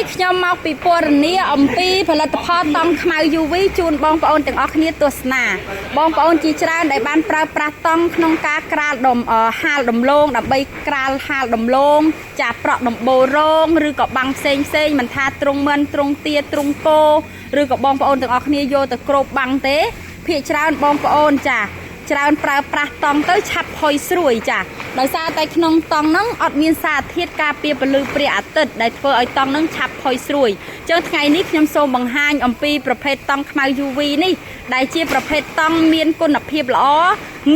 នេះខ្ញុំមកពីពណ៌នាអំពីផលិតផលតង់ខ្មៅ UV ជូនបងប្អូនទាំងអស់គ្នាទស្សនាបងប្អូនជាច្រើនដែលបានប្រើប្រាស់តង់ក្នុងការក្រាលដុំហាលដំឡូងដើម្បីក្រាលហាលដំឡូងចាប្រក់ដំបូលរងឬក៏បាំងផ្សេងផ្សេងមិនថាទ្រង់មិនទ្រង់ទាទ្រង់គោឬក៏បងប្អូនទាំងអស់គ្នាយកទៅគ្របបាំងទេភាគច្រើនបងប្អូនចាច្រើនប្រើប្រាស់តង់ទៅឆាប់ផុយស្រួយចាដោយសារតែក្នុងតង់ហ្នឹងអត់មានសារធាតុការពារពន្លឺព្រះអាទិត្យដែលធ្វើឲ្យតង់ហ្នឹងឆាប់ផុយស្រួយអញ្ចឹងថ្ងៃនេះខ្ញុំសូមបង្ហាញអំពីប្រភេទតង់ខ្មៅ UV នេះដែលជាប្រភេទតង់មានគុណភាពល្អ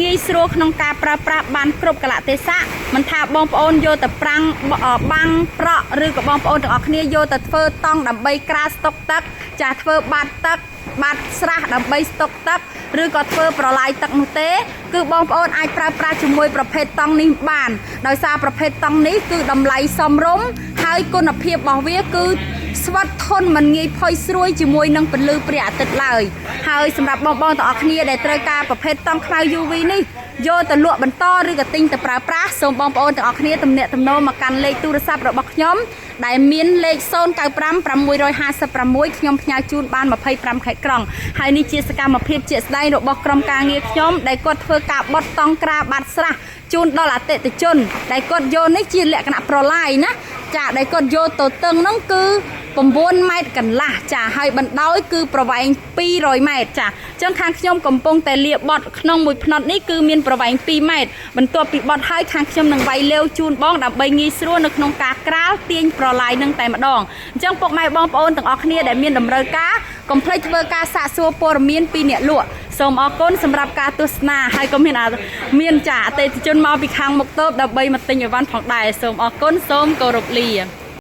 ងាយស្រួលក្នុងការប្រើប្រាស់បានគ្រប់កលៈទេសៈមិនថាបងប្អូនយកទៅប្រាំងបាំងប្រក់ឬក៏បងប្អូនទាំងអស់គ្នាយកទៅធ្វើតង់ដើម្បីក្រាលស្តុកទឹកចាធ្វើបាតទឹកបាត់ស្រះដើម្បីស្តុកទឹកឬក៏ធ្វើប្រឡាយទឹកនោះទេគឺបងប្អូនអាចប្រើប្រាស់ជាមួយប្រភេទតង់នេះបានដោយសារប្រភេទតង់នេះគឺតម្លៃសមរម្យហើយគុណភាពរបស់វាគឺស្វិតធន់មិនងាយផុយស្រួយជាមួយនឹងពន្លឺព្រះអាទិត្យឡើយហើយសម្រាប់បងប្អូនទាំងអស់គ្នាដែលត្រូវការប្រភេទតង់ខ្មៅ UV នេះយកទៅលក់បន្តឬក៏ទិញទៅប្រើប្រាស់សូមបងប្អូនទាំងអស់គ្នាទំនាក់ទំនងមកកាន់លេខទូរស័ព្ទរបស់ខ្ញុំដែលមានលេខ095 656ខ្ញុំផ្ញើជូនបាន25ខេត្តក្រុងហើយនេះជាសកម្មភាពជាក់ស្ដែងរបស់ក្រុមការងារខ្ញុំដែលគាត់ធ្វើការបត់តង់ក្រាបាត់ស្រះជូនដល់អតិថិជនដែលគាត់យកនេះជាលក្ខណៈប្រឡាយណាចាដែលគាត់យកទៅតឹងហ្នឹងគឺ9ម៉ែត្រកន្លះចាហើយបណ្ដោយគឺប្រវែង200ម៉ែត្រចាអញ្ចឹងខាងខ្ញុំកំពុងតែលាបត់ក្នុងមួយផ្នត់នេះគឺមានប្រវែង2ម៉ែត្របន្ទាប់ពីបត់ហើយខាងខ្ញុំនឹងវាយលាវជូនបងដើម្បីងាយស្រួលនៅក្នុងការក្រាលទាញប្រឡាយនឹងតែម្ដងអញ្ចឹងពុកម៉ែបងប្អូនទាំងអស់គ្នាដែលមានតម្រូវការកុំភ្លេចធ្វើការសាកសួរព័ត៌មានពីអ្នកលក់សូមអរគុណសម្រាប់ការទស្សនាហើយក៏មានមានចាអតិថិជនមកពីខាងមុខតូបដើម្បីមកទិញអីវ៉ាន់ផងដែរសូមអរគុណសូមគោរពលា។